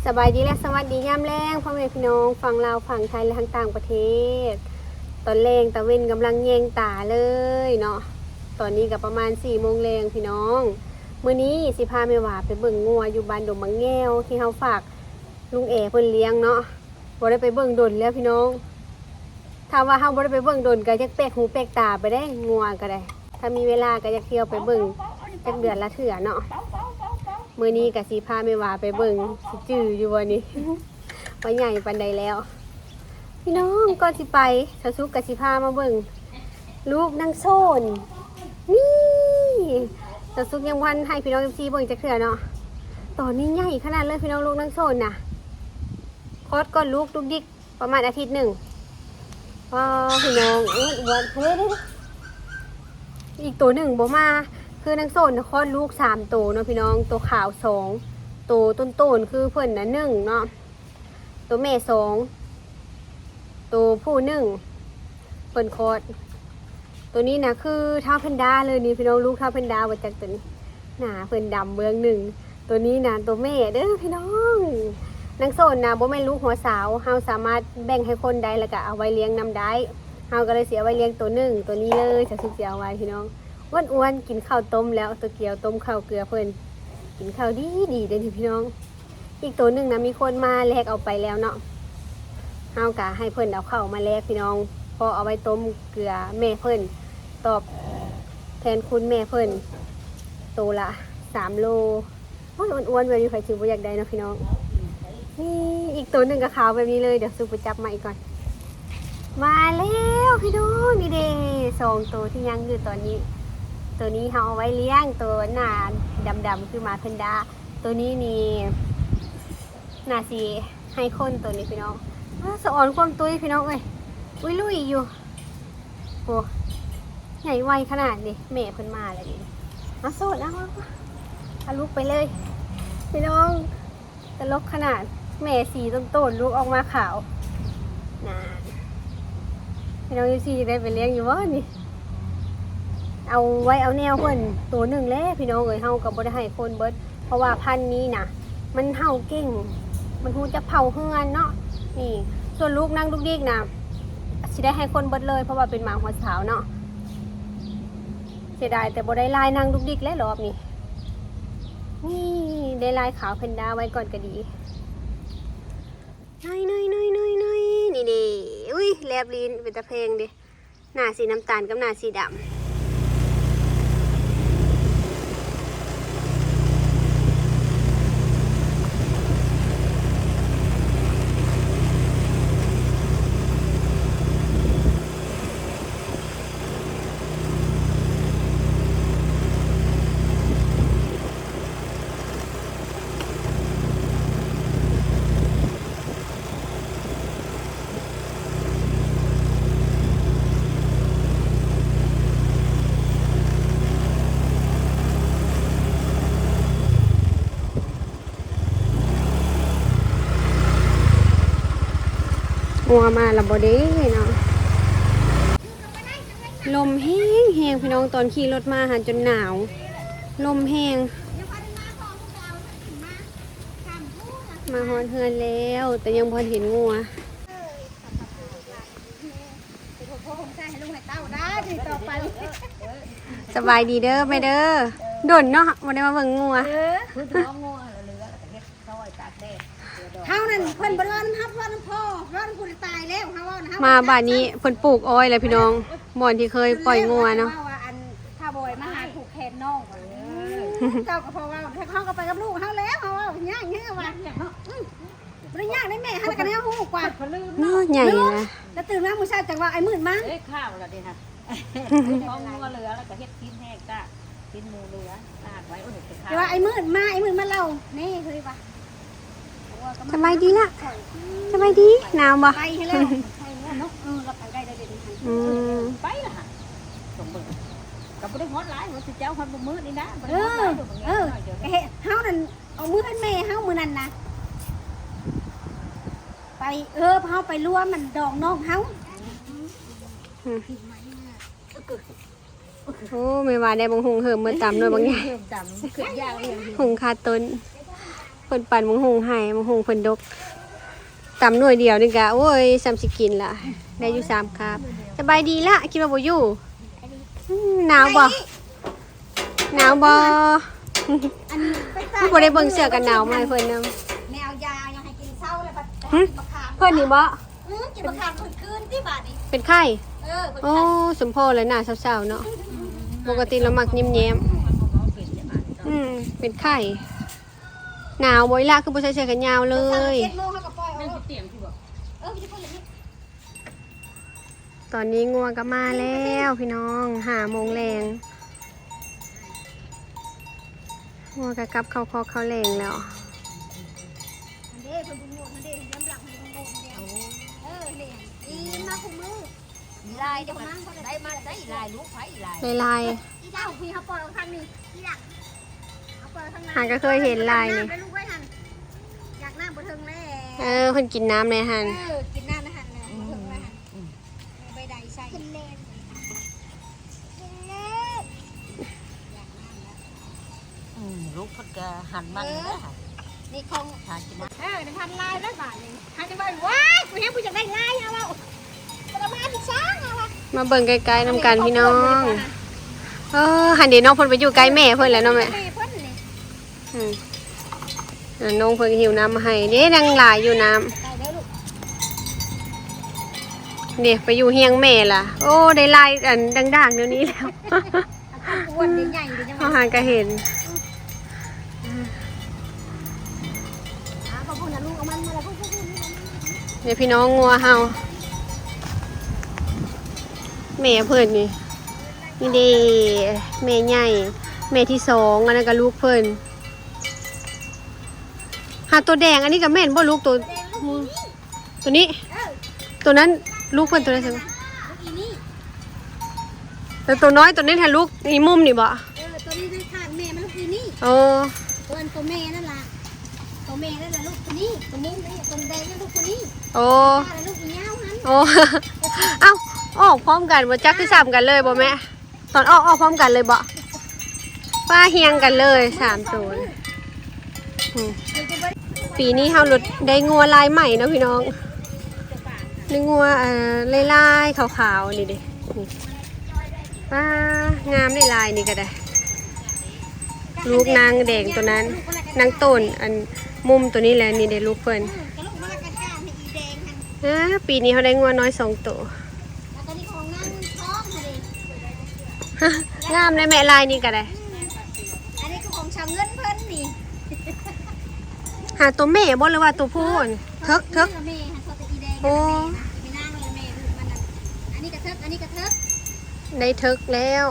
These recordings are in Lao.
ສະບາຍດີ ແລະ ສະຫວັດດີຍາມແລງ ພໍ່ແມ່ພີ່ນ້ອງຝັ່ງລາວ ຝັ່ງໄທ ແລະ ທາງຕ່າງປະເທດ. ຕອນແລງຕາເວັນກຳລັງແຍງຕາເລີຍເນາະ. ຕອນນີ້ກໍປະມານສີ່ໂມງແລງພີ່ນ້ອງ. ມື້ນີ້ຊິພາແມ່ຫວາໄປເບິ່ງງົວຢູ່ບ້ານດົງບັກແງວ ທີ່ເຮົາຝາກລຸງແອເພິ່ນລ້ຽງເນາະ. ບໍ່ໄດ້ໄປເບິ່ງດົນແລ້ວພີ່ນ້ອງ. ຖ້າວ່າເຮົາບໍ່ໄດ້ໄປເບິ່ງດົນ ກໍຢາກແປກຫູແປກຕາໄປເດ້ ງົວກໍໄດ້. ຖ້າມີເວລາກໍຢາກທ່ຽວໄປເບິ່ງຈັກເດືອນລະເທື່ອເນາະ. ມື້ນີ້ກໍຊິພາແມ່ຫວາໄປເບິ່ງ ຊິຈື່ຢູ່ບໍ່ນີ້ ວ່າໃຫຍ່ປານໃດແລ້ວ. ພີ່ນ້ອງ ກ່ອນຊິໄປ ສາວສຸກກໍຊິພາມາເບິ່ງລູກນາງໂຊນ. ນີ້ ສາວສຸກຍັງບໍ່ທັນໃຫ້ພີ່ນ້ອງເອັຟຊີເບິ່ງຈັກເທື່ອເນາະ. ຕອນນີ້ໃຫຍ່ຂະໜາດເລີຍພີ່ນ້ອງ ລູກນາງໂຊນນະ. ຄອດກ່ອນລູກດຸກດິກປະມານອາທິດໜຶ່ງ. ວ້າວ ພີ່ນ້ອງ ອ້ວນໆ ເຮີ້ຍ ເດ ອີກໂຕໜຶ່ງບໍ່ມາ. ຄືນາງໂຊນນະຄອດລູກສາມໂຕເນາະພີ່ນ້ອງ. ໂຕຂາວສອງ ໂຕຕົ້ນໆ ຄືເພິ່ນນະໜຶ່ງເນາະ. ໂຕແມ່ສອງ ໂຕຜູ້ໜຶ່ງ ເພິ່ນຄອດ. ໂຕນີ້ນະຄືທ້າວແພນດາເລີຍນີ້ພີ່ນ້ອງ ລູກທ້າວແພນດາບໍ່ຈັກໂຕນີ້. ໜ້າເພິ່ນດຳເບື້ອງໜຶ່ງ. ໂຕນີ້ນະໂຕແມ່ເດີພີ່ນ້ອງ. ນາງໂຊນນະບໍ່ແມ່ນລູກຫົວສາວ ເຮົາສາມາດແບ່ງໃຫ້ຄົນໄດ້ ແລ້ວກະເອົາໄວ້ລ້ຽງນຳໄດ້. ເຮົາກໍເລີຍຊິເອົາໄວ້ລ້ຽງໂຕໜຶ່ງ ໂຕນີ້ເລີຍ ສາວສຸກຊິເອົາໄວ້ພີ່ນ້ອງ. ອ້ວນໆ ກິນເຂົ້າຕົ້ມແລ້ວ ໂຕກຽວຕົ້ມເຂົ້າເກືອເພິ່ນ. ກິນເຂົ້າດີໆ ເດ້ນີ້ພີ່ນ້ອງ. ອີກໂຕໜຶ່ງນະ ມີຄົນມາແລກເອົາໄປແລ້ວເນາະ. ເຮົາກະໃຫ້ເພິ່ນເອົາເຂົ້າມາແລກພີ່ນ້ອງ ເພາະເອົາໄວ້ຕົ້ມເກືອແມ່ເພິ່ນ ຕອບແທນຄຸນແມ່ເພິ່ນ ໂຕລະສາມໂລ. ໂອ້ຍ ອ້ວນໆ ແບບນີ້ໃຜຊິບໍ່ຢາກໄດ້ເນາະພີ່ນ້ອງ. ນີ້ອີກໂຕໜຶ່ງກໍຂາວແບບນີ້ເລີຍ. ດຽວສຸກໄປຈັບມາອີກກ່ອນ. ມາແລ້ວພີ່ນ້ອງ ນີ້ເດ້ ສອງໂຕທີ່ຍັງຢູ່ຕອນນີ້. ໂຕນີ້ເຮົາເອົາໄວ້ລ້ຽງ ໂຕໜ້າດຳໆ ຄືໝາແພນດາ. ໂຕນີ້ນີ້ໜ້າຊິໃຫ້ຄົນໂຕນີ້ພີ່ນ້ອງ. ອ້າ ສະອອນຄວາມຕຸ້ຍພີ່ນ້ອງເອີຍ ອຸ້ຍລຸຍຢູ່. ໂອ້ ໃຫຍ່ໄວຂະໜາດນີ້. ແມ່ເພິ່ນມາແລ້ວນີ້. ມາໂຊນ ເອົາ ເອົາ ເອົາລູກໄປເລີຍພີ່ນ້ອງ. ຕະຫຼົກຂະໜາດ ແມ່ສີຕົ້ນໆ ລູກອອກມາຂາວ. ນານ ພີ່ນ້ອງເອັຟຊີ ຢາກໄດ້ໄປລ້ຽງຢູ່ບໍ່ນີ້? ເອົາໄວ້ເອົາແນວເພິ່ນໂຕໜຶ່ງແຫຼະພີ່ນ້ອງເອີຍ. ເຮົາກໍບໍ່ໄດ້ໃຫ້ຄົນເບິດ ເພາະວ່າພັນນີ້ນະ ມັນເຫົ່າເກັ່ງ ມັນຮູ້ຈັກເຝົ້າເຮືອນເນາະ. ນີ້ ສ່ວນລູກນາງດຸກດິກນະ ຊິໄດ້ໃຫ້ຄົນເບິດເລີຍ ເພາະວ່າເປັນໝາຫົວສາວເນາະ. ເສຍດາຍແຕ່ບໍ່ໄດ້ລາຍນາງດຸກດິກແຫຼະລອບນີ້. ນີ້ ໄດ້ລາຍຂາວແພນດາໄວ້ກ່ອນກໍດີ. ນ້ອຍໆໆໆໆ ນີ້ເດ້. ອຸ້ຍ ແລບລີ້ນເປັນຕາແພງເດ້. ໜ້າສີນ້ຳຕານກັບໜ້າສີດຳ. ງົວມາແລ້ວບໍ່ເດ້ເນາະ. ລົມແຮງໆ ພີ່ນ້ອງ ຕອນຂີ່ລົດມາຫາຈົນໜາວ. ລົມແຮງ. ມາຮອດເຮືອນແລ້ວ ແຕ່ຍັງບໍ່ເຫັນງົວ. ສະບາຍດີເດີແມ່ເດີ. ດົນເນາະ ບໍ່ໄດ້ມາເບິ່ງງົວ. ເຮົານັ້ນເພິ່ນບໍ່ໄດ້ເວົ້ານຳເຮົາ ເວົ້ານຳພໍ່ ເວົ້ານຳຜູ້ທີ່ຕາຍແລ້ວ ເຮົາເວົ້ານຳເຮົາ. ມາບາດນີ້ເພິ່ນປູກອ້ອຍແລ້ວພີ່ນ້ອງ ບ່ອນທີ່ເຄີຍປ່ອຍງົວເນາະ. ເວົ້າວ່າອັນ ພາບອຍມາຫາຜູກແຂນນ້ອງ. ເຈົ້າກໍພໍເວົ້າ ເຮົາກໍໄປກັບລູກເຮົາແລ້ວ ເຮົາເວົ້າຍາກຫຍັງວ່າ. ບໍ່ໄດ້ຍາກເດ້ແມ່ ເຮົາກໍແນວຮູ້ກວ່າ. ເນາະ ໃຫຍ່ນະ. ແລ້ວຕື່ນມາມື້ເຊົ້າຈັ່ງວ່າ ໄອ້ມືດມາ. ເອີຍ ຂ້າວລະເດ້ຫັ້ນ ຂອງງົວເຫຼືອ ແລ້ວກໍເຮັດຊີ້ນແຫ້ງ ຕາກຊີ້ນໝູເຫຼືອ ຕາກໄວ້. ໂອ້ຍ ແຕ່ວ່າໄອ້ມືດມາ ໄອ້ມືດມາເລົ່າແນ່ເຮີ້ຍວ່າ. ສະບາຍດີລະ ສະບາຍດີ. ໜາວບໍ່? ໄປໃຫ້ແລ້ວ ໄປແລ້ວເນາະ. ເອີ ເຮົາໄປໄດ້ແລ້ວເດ. ອືມ ໄປລະຫະ ສົ່ງເບິ່ງ ກໍບໍ່ໄດ້ຮອດຫຼາຍ ຮອດຊິເຈົ້າ ຮອດບໍ່ມື້ນີ້ນະ. ເອີ ເອີ ເຮົານັ້ນ ເອົາມື້ເຮືອນແມ່ເຮົາມື້ນັ້ນນະ ໄປ ເອີ ເຮົາໄປລວມມັນດອງນ້ອງເຮົາ. ອືມ ໂອ້ ແມ່ວ່າໄດ້ບັກຫຸ່ງເຫີມມາຕຳໜ່ວຍບັກໃຫຍ່ ຫຸ່ງຄາຕົ້ນ. ເພິ່ນປັ່ນໝາກຫຸ່ງໃຫ້ ໝາກຫຸ່ງເພິ່ນດົກ ຕຳໜ່ວຍດຽວນີ້ກະ ໂອ້ຍ ສ່ຳຊິກິນລະ ໄດ້ຢູ່ສາມຄາບ. ສະບາຍດີລະ ຄິດວ່າບໍ່ຢູ່. ອືມ ໜາວບໍ່? ໜາວບໍ່? ອັນນີ້ໄປໃສ່ ບໍ່ໄດ້ເບິ່ງເສື້ອກັນໜາວມາໃຫ້ເພິ່ນນຳ. ແມ່ເອົາຢາຫຍັງໃຫ້ກິນເຊົ້າແລ້ວບັດ ຫຶ? ເພິ່ນນີ້ບໍ່? ອືມ ກິນບັກຂາມເພິ່ນຄືນຕິບາດນີ້ ເປັນໄຂ້. ເອີ ເພິ່ນ ໂອ້ ສົມພໍແລ້ວໜ້າເຊົາໆເນາະ. ອືມ ປົກກະຕິລາວມັກຍິ້ມແຍ້ມ. ອືມ ເປັນໄຂ້. ໜາວບໍ່ອີ່ຫຼ້າ ຄືບໍ່ໃສ່ເສື້ອແຂນຍາວເລີຍ? ຕອນນີ້ງົວກໍມາແລ້ວພີ່ນ້ອງ ຫ້າໂມງແລງ ງົວກໍກັບເຂົ້າຄອກເຂົ້າແຫຼງແລ້ວ. ອີ່ມາຄູ່ມື້ ຫຼາຍ ໄດ້ມາໄດ້ຫຼາຍ ລູກໃຜຫຼາຍ ຫຼາຍໆ ອີເຈົ້າ ພີ່ເຮົາປ່ອຍອອກທາງນີ້ ທີຫຼັງ ເຮົາປ່ອຍທາງນັ້ນ ຫາກໍເຄີຍເຫັນຫຼາຍນີ້ ໄປລູກໄວ້ຫັ້ນ ຢາກນ້ຳບໍ່ເຖິງແລ້ວ. ເອີ ເພິ່ນກິນນ້ຳໃນຫັ້ນ ເອີ ກິນນ້ຳໃນຫັ້ນແຫຼະ ອືມ ບໍ່ເຖິງແລ້ວຫັ້ນ ອືມ ໃບໃດໃສ່ ກິນແລ້ວ ກິນແລ້ວ ຢາກນ້ຳແລ້ວ. ອືມ ລູກເພິ່ນກໍຫັນມັນ ເອີ ເດ້ ນີ້ຂອງຫາກິນນະ ເອີ ໄດ້ພັນລາຍແລ້ວບາດນີ້ ຫາຈະວ່າ ວ້າຍ ກູແຮງກູຢາກໄດ້ລາຍ ເອົາເວົ້າ ປະມານຊ່າງ ເອົາວ່າ ມາເບິ່ງໃກ້ໆນຳກັນພີ່ນ້ອງ. ເອີ ຫັ້ນເດເນາະ ເພິ່ນໄປຢູ່ໃກ້ແມ່ເພິ່ນແລ້ວເນາະແມ່ ແມ່ເພິ່ນນີ້ ອືມ ອ່າ ນ້ອງເພິ່ນກໍຫິ້ວນ້ຳມາໃຫ້ເດ້ ຍັງຫຼາຍຢູ່ນ້ຳ ໄປເດີລູກ ນີ້ໄປຢູ່ຮຽງແມ່ລະ ໂອ້ ໄດ້ລາຍອັນດ່າງໆແນວນີ້ແລ້ວ. ອ້ວນໃຫຍ່ໆ ເຮົາຫາກະເຫັນ ອ່າ ບໍ່ພຸ້ນນະ ລູກເອົາມັນມາແລ້ວ ພຸ້ນໆໆ ນີ້ພີ່ນ້ອງ ງົວເຮົາ ແມ່ເພິ່ນນີ້ ນີ້ເດ້ ແມ່ໃຫຍ່ ແມ່ທີສອງ ອັນນັ້ນກະລູກເພິ່ນ ຫາໂຕແດງ ອັນນີ້ກະແມ່ນບໍ່ລູກ ໂຕ ໂຕນີ້ ເອີ ໂຕນັ້ນລູກເພິ່ນ ໂຕນັ້ນ ແຕ່ໂຕນ້ອຍໂຕນີ້ຫາລູກອີມຸມນີ້ບໍ່? ເອີ ໂຕນີ້ໃນຂ້າງແມ່ມັນລູກອີນີ້ ໂອ້ ໂຕອັນໂຕແມ່ນັ້ນລະ ໂຕແມ່ນັ້ນລະລູກຜູ້ນີ້ ໂຕມຸມນີ້ ໂຕແດງນັ້ນລູກຜູ້ນີ້ ໂອ້ ຂ້າລະລູກອີຍາວຫັ້ນ ໂອ້ ເອົ້າ ອອກພ້ອມກັນບໍ່? ຈັກຄືຊ້ຳກັນເລີຍບໍ່ແມ່? ຕອນອອກ ອອກພ້ອມກັນເລີຍບໍ່? ປ້າ ຮຽງກັນເລີຍສາມໂຕ ອືມ ປີນີ້ເຮົາລົດໄດ້ງົວລາຍໃໝ່ເນາະພີ່ນ້ອງ ໄດ້ງົວ ເອີ ລາຍໆຂາວໆ ນີ້ເດ້ ນີ້ ປ້າ ງາມຫຼາຍໆ ນີ້ກໍໄດ້ ລູກນາງແດງໂຕນັ້ນ ນາງໂຕນ ອັນມຸມໂຕນີ້ແຫຼະ ນີ້ເດ້ລູກເພິ່ນ ເອີ ປີນີ້ເຮົາໄດ້ງົວນ້ອຍສອງໂຕ. ແລ້ວກໍນີ້ຂອງນາງທອງຫັ້ນເດ ງາມເດ້ແມ່ ລາຍນີ້ກໍໄດ້ ອັນນີ້ກໍຂອງຊາວເງິນເພິ່ນນີ້ ຫາໂຕແມ່ບໍ່ ຫຼືວ່າໂຕຜູ້? ເທີກ ເທີກ ແມ່ຫັ້ນ ໂຕອີແດງ ໂອ້ ແມ່ນາງ ແມ່ລູກມັນນັ້ນ ອັນນີ້ກໍເທີກ ອັນນີ້ກໍເທີກ ໄດ້ເທີກແລ້ວ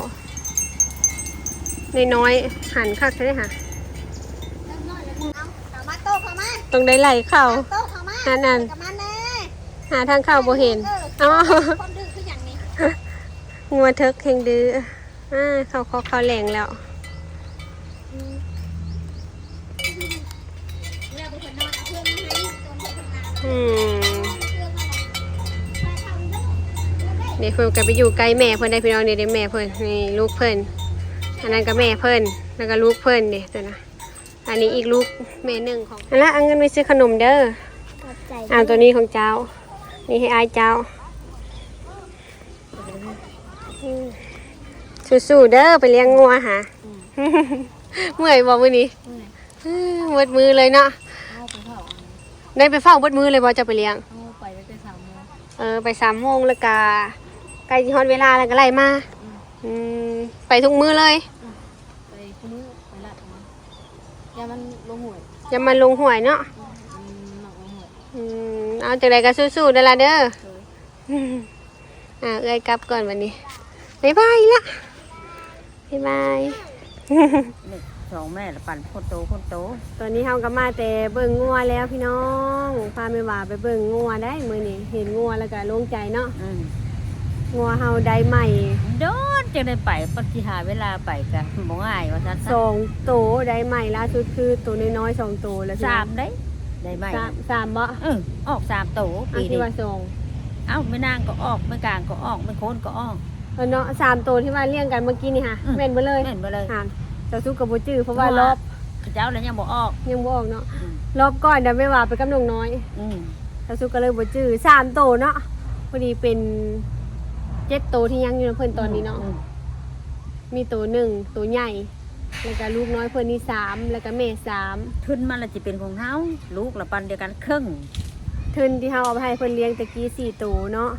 ນ້ອຍໆ ຫັນຄັກແທ້ຫາ ເທີກນ້ອຍແລ້ວ ເອົາ ເຂົ້າມາ ໂຕເຂົ້າມາ ຕ້ອງໄດ້ໄລ່ເຂົ້າ ໂຕເຂົ້າມາ ຫັ້ນ ນັ້ນ ເຂົ້າມາແນ່ ຫາທາງເຂົ້າບໍ່ເຫັນ ເອີ ເອົາ ຄົນດື້ຄືຫຍັງນີ້ ງົວເທີກແຮງດື້ ອ່າ ເຂົ້າຄອກເຂົ້າແຫຼງແລ້ວ ອືມ ອືມ ນີ້ເພິ່ນກໍໄປຢູ່ໃກ້ແມ່ເພິ່ນໄດ້ພີ່ນ້ອງ ນີ້ເດ້ແມ່ເພິ່ນ ນີ້ລູກເພິ່ນ ອັນນັ້ນກໍແມ່ເພິ່ນ ແລ້ວກໍລູກເພິ່ນເດ້ ຕົວນະ ອັນນີ້ອີກລູກແມ່ໜຶ່ງຂອງ ຫັ້ນລະ ເອົາເງິນໄປຊື້ຂະໜົມເດີ ຂອບໃຈ ເອົາ ໂຕນີ້ຂອງເຈົ້າ ນີ້ໃຫ້ອ້າຍເຈົ້າ ອືມ ສູ້ໆເດີ ໄປລ້ຽງງົວຫາ ອືມ ເມື່ອຍບໍ່ມື້ນີ້? ເມື່ອຍ ເອີ ໝົດມື້ເລີຍເນາະ ເຮົາໄປເຝົ້າ ໄດ້ໄປເຝົ້າໝົດມື້ເລີຍບໍ່ ເຈົ້າໄປລ້ຽງ? ເຮົາໄປຕັ້ງແຕ່ສາມໂມງ ເອີ ໄປສາມໂມງ ແລ້ວກະໃກ້ຊິຮອດເວລາແລ້ວກະໄລ່ມາ ອືມ ອືມ ໄປທຸກມື້ເລີຍ ອືມ ໄປຄູ່ມື້ ໄປລາດ ຢ້ານມັນລົງຫ້ວຍ ຢ້ານມັນລົງຫ້ວຍເນາະ ອືມ ມັນມັກລົງຫ້ວຍ ອືມ ເອົາ ຈັ່ງໃດກໍສູ້ໆເດີລະເດີ ໂດຍ ອ່າ ເອື້ອຍກັບກ່ອນບັດນີ້ ບາຍບາຍລະ ບາຍບາຍ ສອງແມ່ລະປັ່ນຄົນໂຕຄົນໂຕ ຕອນນີ້ເຮົາກໍມາແຕ່ເບິ່ງງົວແລ້ວພີ່ນ້ອງ ພາແມ່ຫວາໄປເບິ່ງງົວໄດ໋ມື້ນີ້ ເຫັນງົວແລ້ວກໍໂລ່ງໃຈເນາະ ອືມ ງົວເຮົາໄດ້ໃໝ່ ໂດນຈັ່ງໄດ້ໄປ ປະຕິຫາເວລາໄປກໍບໍ່ງ່າຍວ່າຊັ້ນ ສອງໂຕໄດ້ໃໝ່ ລ່າສຸດຄືໂຕນ້ອຍໆສອງໂຕແລ້ວ ສາມໄດ໋ ໄດ້ໃໝ່ ສາມ ສາມບໍ່? ເອີ ອອກສາມໂຕ ປີນີ້ ທີ່ວ່າສອງ ເອົ້າ ແມ່ນາງກໍອອກ ແມ່ກາງກໍອອກ ແມ່ໂຄນກໍອອກ ເອີເນາະ ສາມໂຕທີ່ວ່າລ້ຽງກັນເມື່ອກີ້ນີ້ຫາ ອືມ ແມ່ນເບິດເລີຍ ແມ່ນເບິດເລີຍ ຫາ ເຈົ້າສຸກກໍບໍ່ຈື່ ເພາະວ່າລອບ ເຈົ້າລະຍັງບໍ່ອອກ ຍັງບໍ່ອອກເນາະ. ອືມ ລອບກ່ອນນະແມ່ວ່າໄປກັບນ້ອງນ້ອຍ. ອືມ ສາວສຸກກໍເລີຍບໍ່ຈື່ ສາມໂຕເນາະ. ພໍດີເປັນເຈັດໂຕທີ່ຍັງຢູ່ນຳເພິ່ນຕອນນີ້ເນາະ. ອືມ ມີໂຕໜຶ່ງ ໂຕໃຫຍ່ ແລ້ວກໍລູກນ້ອຍເພິ່ນນີ້ສາມ ແລ້ວກໍແມ່ສາມ. ທຶນມັນລະຊິເປັນຂອງເຮົາ ລູກລະປັນດຽວກັນເຄິ່ງ. ທຶນທີ່ເຮົາເອົາໄປໃຫ້ເພິ່ນລ້ຽງແຕ່ກີ້ສີ່ໂຕເນາະ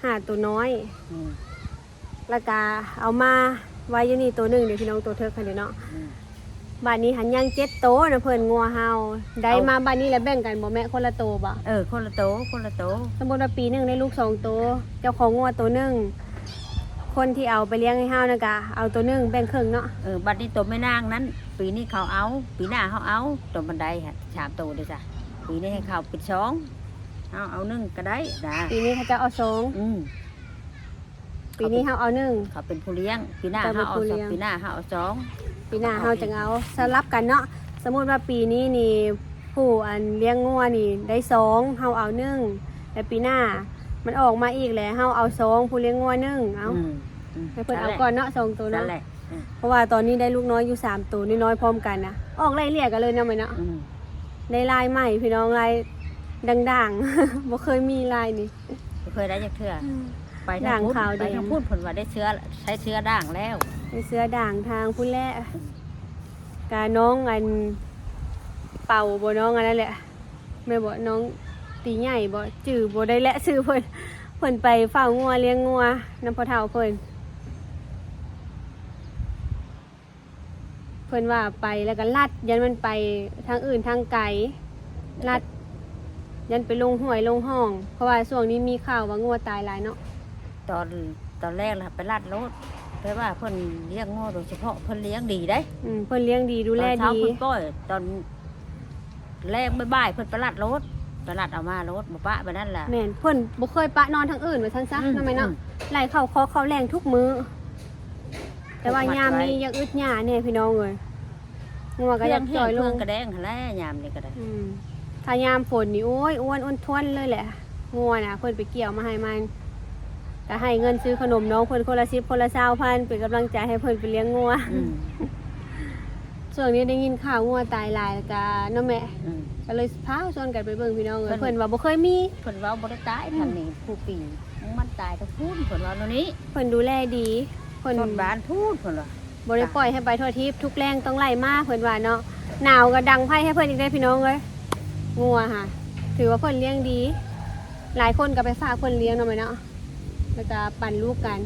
ຫ້າໂຕນ້ອຍ. ອືມ ແລ້ວກະເອົາມາໄວ້ຢູ່ນີ້ໂຕໜຶ່ງເດ້ພີ່ນ້ອງ ໂຕເທິກຫັ້ນເດ້ເນາະ. ອືມ ບາດນີ້ຫັ້ນຍັງເຈັດໂຕນະເພິ່ນ ງົວເຮົາໄດ້ມາບາດນີ້ແລ້ວແບ່ງກັນບໍ່ແມ່? ຄົນລະໂຕບໍ່? ເອີ ຄົນລະໂຕ ຄົນລະໂຕ. ສົມມຸດວ່າປີໜຶ່ງໄດ້ລູກສອງໂຕ ເຈົ້າຂອງງົວໂຕໜຶ່ງ ຄົນທີ່ເອົາໄປລ້ຽງໃຫ້ເຮົານັ້ນກະເອົາໂຕໜຶ່ງແບ່ງເຄິ່ງເນາະ. ເອີ ບາດນີ້ໂຕແມ່ນາງນັ້ນ ປີນີ້ເຂົາເອົາ ປີໜ້າເຮົາເອົາ. ໂຕມັນໄດ້ສາມໂຕເດ້ຊະ ປີນີ້ໃຫ້ເຂົາເປັນສອງ ເຮົາເອົາໜຶ່ງກໍໄດ້ນະ. ປີນີ້ເຂົາເຈົ້າເອົາສອງ. ອືມ ປີນີ້ເຮົາເອົາໜຶ່ງ ເຂົາເປັນຜູ້ລ້ຽງ ປີໜ້າເຮົາເອົາສອງ ປີໜ້າເຮົາເອົາສອງ ປີໜ້າເຮົາຈັ່ງເອົາ ສະຫຼັບກັນເນາະ. ສົມມຸດວ່າປີນີ້ນີ້ ຜູ້ອັນລ້ຽງງົວນີ້ໄດ້ສອງ ເຮົາເອົາໜຶ່ງ ແລະປີໜ້າມັນອອກມາອີກແລ້ວ ເຮົາເອົາສອງ ຜູ້ລ້ຽງງົວໜຶ່ງ. ເອົາ ອືມ ໃຫ້ເພິ່ນເອົາກ່ອນເນາະ ສອງໂຕເນາະ. ເພາະວ່າຕອນນີ້ໄດ້ລູກນ້ອຍຢູ່ສາມໂຕນ້ອຍໆ ພ້ອມກັນນະ ອອກໄລ່ເລ່ຍກັນເລີຍນຳໄມ້ເນາະ. ອືມ ໄດ້ລາຍໃໝ່ພີ່ນ້ອງ ລາຍດ່າງໆ ບໍ່ເຄີຍມີລາຍນີ້ ບໍ່ເຄີຍໄດ້ຈັກເທື່ອ. ອືມ ໄປທາງພຸ້ນ ໄປທາງພຸ້ນເພິ່ນວ່າໄດ້ເຊື້ອ ໃຊ້ເຊື້ອດ່າງແລ້ວ ໄດ້ເຊື້ອດ່າງທາງພຸ້ນແຫຼະ. ກະນ້ອງອັນເປົາບໍ່ ນ້ອງອັນນັ້ນແຫຼະ ແມ່ນບໍ່ ນ້ອງຕີໃຫຍ່ບໍ່ ຈື່ບໍ່ໄດ້ແຫຼະຊື່ເພິ່ນ. ເພິ່ນໄປເຝົ້າງົວລ້ຽງງົວນຳພໍ່ເຖົ້າເພິ່ນ. ເພິ່ນວ່າໄປແລ້ວກໍລັດ ຢ້ານມັນໄປທາງອື່ນທາງໄກ ລັດ ຢ້ານໄປລົງຫ້ວຍລົງຮ່ອງ ເພາະວ່າຊ່ວງນີ້ມີຂ່າວວ່າງົວຕາຍຫຼາຍເນາະ. ຕອນ ຕອນແລກລະໄປລັດໂລດ ແຕ່ວ່າເພິ່ນລ້ຽງງົວໂດຍສະເພາະ ເພິ່ນລ້ຽງດີເດ້. ອືມ ເພິ່ນລ້ຽງດີ ດູແລດີ ຕອນເຊົ້າເພິ່ນປ່ອຍ ຕອນ ແລງບ່າຍໆ ເພິ່ນໄປລັດໂລດ ໄປລັດເອົາມາໂລດ ບໍ່ປະໄປນັ້ນລະ. ແມ່ນ ເພິ່ນບໍ່ເຄີຍປະນອນທາງອື່ນວ່າຊັ້ນຊະ ອືມ ເນາະແມ່ເນາະ. ອືມ ໄລ່ເຂົ້າຄອກເຂົ້າແລ້ງທຸກມື້ ແຕ່ວ່າຍາມນີ້ຢາກອຶດຫຍ້າແດ່ພີ່ນ້ອງເອີຍ ງົວກໍຢາກຈ່ອຍລົງ ເຄື່ອງແຮງ ເຄື່ອງກະແດງຫັ້ນແຫຼະຍາມນີ້ກໍໄດ້. ອືມ ຖ້າຍາມຝົນນີ້ ໂອ້ຍ ອ້ວນອ້ວນທ້ວນເລີຍແຫຼະ ງົວນະ ເພິ່ນໄປກ່ຽວມາໃຫ້ມັນ ກໍໃຫ້ເງິນຊື້ຂະໜົມນ້ອງເພິ່ນຄົນລະສິບ ຄົນລະຊາວພັນ ເປັນກຳລັງໃຈໃຫ້ເພິ່ນໄປລ້ຽງງົວ. ອືມ ຊ່ວງນີ້ໄດ້ຍິນຂ່າວງົວຕາຍຫຼາຍ ແລ້ວກະເນາະແມ່ ອືມ ກໍເລີຍພາຊວນກັນໄປເບິ່ງພີ່ນ້ອງເອີຍ. ເພິ່ນ ເພິ່ນວ່າບໍ່ເຄີຍມີ ເພິ່ນເວົ້າບໍ່ໄດ້ຕາຍ ອືມ ທາງນີ້ຜູ້ປີ ມັນຕາຍແຕ່ພຸ້ນ ເພິ່ນເວົ້າແນວນີ້ ເພິ່ນດູແລດີ ເພິ່ນ ຊົນບ້ານພຸ້ນ ເພິ່ນວ່າ ບໍ່ໄດ້ປ່ອຍໃຫ້ໄປທົ່ວທີບ ທຸກແລງຕ້ອງໄລ່ມາ ເພິ່ນວ່າເນາະ. ໜາວກໍດັງໄຟໃຫ້ເພິ່ນອີກເດ້ພີ່ນ້ອງເອີຍ ງົວຫາ ຖືວ່າເພິ່ນລ້ຽງດີ ຫຼາຍຄົນກໍໄປຝາກເພິ່ນລ້ຽງເນາະແມ່ເນາະ ແລ້ວກໍປັນລູກກັນ.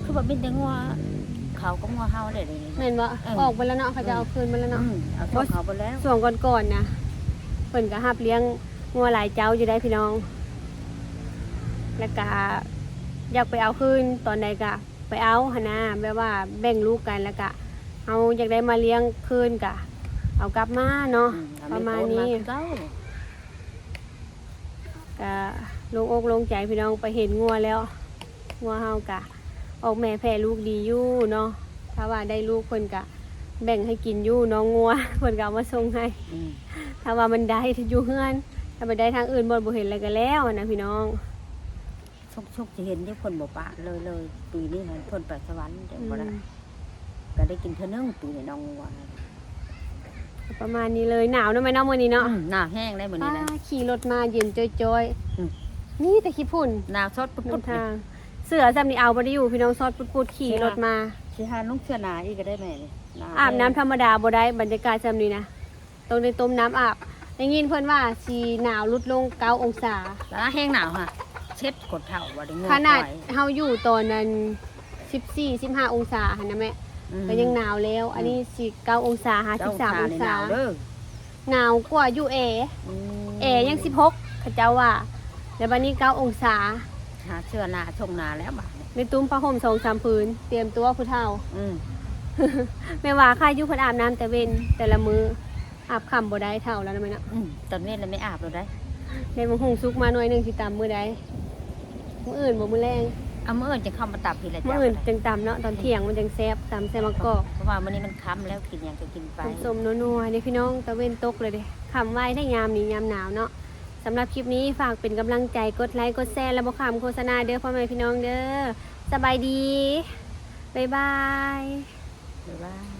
ຄືວ່າມີແຕ່ງົວເຂົາກັບງົວເຮົາເດ້ ແມ່ນບໍ່? ເອີ ອອກໄປແລ້ວເນາະ ເຂົາເຈົ້າເອົາຄືນມາແລ້ວເນາະ. ອືມ ເອົາຂອງເຂົາໄປແລ້ວ ຊ່ວງກ່ອນໆນະ ເພິ່ນກໍຮັບລ້ຽງງົວຫຼາຍເຈົ້າຢູ່ໄດ໋ພີ່ນ້ອງ ແລ້ວກໍຢາກໄປເອົາຄືນ ຕອນໃດກໍ ໄປເອົາຫັ້ນນະ ແບບວ່າແບ່ງລູກກັນ ແລ້ວກະເຮົາຢາກໄດ້ມາລ້ຽງຄືນກະເອົາກັບມາເນາະ. ອືມ ປະມານນີ້ ກະໂລ່ງອົກໂລ່ງໃຈພີ່ນ້ອງ ໄປເຫັນງົວແລ້ວ ງົວເຮົາກະອອກແມ່ແຜ່ລູກດີຢູ່ເນາະ. ຖ້າວ່າໄດ້ລູກເພິ່ນກະແບ່ງໃຫ້ກິນຢູ່ເນາະ ງົວເພິ່ນກະເອົາມາສົ່ງໃຫ້. ອືມ ຖ້າວ່າມັນໄດ້ຢູ່ເຮືອນ ຖ້າໄປໄດ້ທາງອື່ນບໍ່ ບໍ່ເຫັນແລ້ວກະແລ້ວຫັ້ນນະພີ່ນ້ອງ. ສົກໆ ຊິເຫັນຢູ່ ເພິ່ນບໍ່ປະເລີຍໆ ປີນີ້ຫັ້ນເພິ່ນໄປສະຫວັນ ເດີ ອືມ ບໍ່ໄດ້ ກໍໄດ້ກິນເທື່ອໜຶ່ງປີນີ້ນ້ອງງົວ. ປະມານນີ້ເລີຍ ໜາວເນາະແມ່ເນາະ ມື້ນີ້ເນາະ. ອືມ ໜາວແຮງໄດ໋ມື້ນີ້ນະ ຂີ່ລົດມາເຢັນຈ້ອຍໆ. ອືມ ມີແຕ່ຂີ້ຝຸ່ນ ໜາວຊອດປຸດໆ ເສື້ອຊ່ຳນີ້ເອົາບໍ່ໄດ້ຢູ່ພີ່ນ້ອງ ຊອດປຸດໆ ຂີ່ລົດມາ. ຊິຫານຸ່ງເສື້ອໜາອີກກໍໄດ້ແມ່ນີ້ ອາບນ້ຳທຳມະດາບໍ່ໄດ້ ບັນຍາກາດຊ່ຳນີ້ນະ. ຕ້ອງໄດ້ຕົ້ມນ້ຳອາບ. ໄດ້ຍິນເພິ່ນວ່າຊິໜາວຫຼຸດລົງເກົ້າອົງສາ. ລະແຮງໜາວຫະ ເຊັດຄົນເຖົ້າວ່າໄດ້ງົວ. ຂະໜາດເຮົາຢູ່ຕອນນັ້ນສິບສີ່ ສິບຫ້າອົງສາຫັ້ນນະແມ່ ອືມ ກໍຍັງໜາວແລ້ວ. ອືມ ອັນນີ້ສິເກົ້າອົງສາຫາສິບສາມອົງສາ. ໜາວກວ່າຢູ່ແອ. ອືມ ແອຍັງສິບຫົກ ເຂົາເຈົ້າວ່າ ແລ້ວບັດນີ້ເກົ້າອົງສາ. ຫາເສື້ອໜາ ຊົງໜາແລ້ວບາດນີ້ ໄດ້ຕຸ້ມຜ້າຫົ່ມສອງສາມຜືນ ຕຽມຕົວຜູ້ເຖົ້າ. ອືມ ແມ່ວ່າຄາຢູ່ເພິ່ນອາບນ້ຳແຕ່ເວັນ ແຕ່ລະມື້ ອາບຄ່ຳບໍ່ໄດ້ ເຖົ້າແລ້ວນະແມ່ເນາະ. ອືມ ຕອນເວັນລະແມ່ອາບໂລດໄດ໋. ໄດ້ບັກຫຸ່ງສຸກມາໜ່ວຍໜຶ່ງ ຊິຕຳມື້ໃດ? ມື້ອື່ນບໍ່? ມື້ແລງ. ເອົາ ມື້ອື່ນຈຶ່ງເຂົ້າມາຕຳພີ້ລະ. ມື້ອື່ນຈຶ່ງຕຳເນາະ ຕອນທ່ຽງມັນຈຶ່ງແຊບ ຕຳໃສ່ໝາກກອກ. ເພາະວ່າມື້ນີ້ມັນຄ່ຳແລ້ວ ກິນຫຍັງກໍກິນໄປ. ສົ້ມໆ ນົວໆ ເດ້ພີ່ນ້ອງ ຕາເວັນຕົກເລີຍເດ້. ຄ່ຳໄວແທ້ຍາມນີ້ ຍາມໜາວເນາະ. ສຳລັບຄລິບນີ້ ຝາກເປັນກຳລັງໃຈ ກົດໄລ ກົດແຊ ແລະ ບໍ່ຂ້າມໂຄສະນາເດີ ພໍ່ແມ່ພີ່ນ້ອງເດີ. ສະບາຍດີ ບາຍບາຍ ບາຍບາຍ.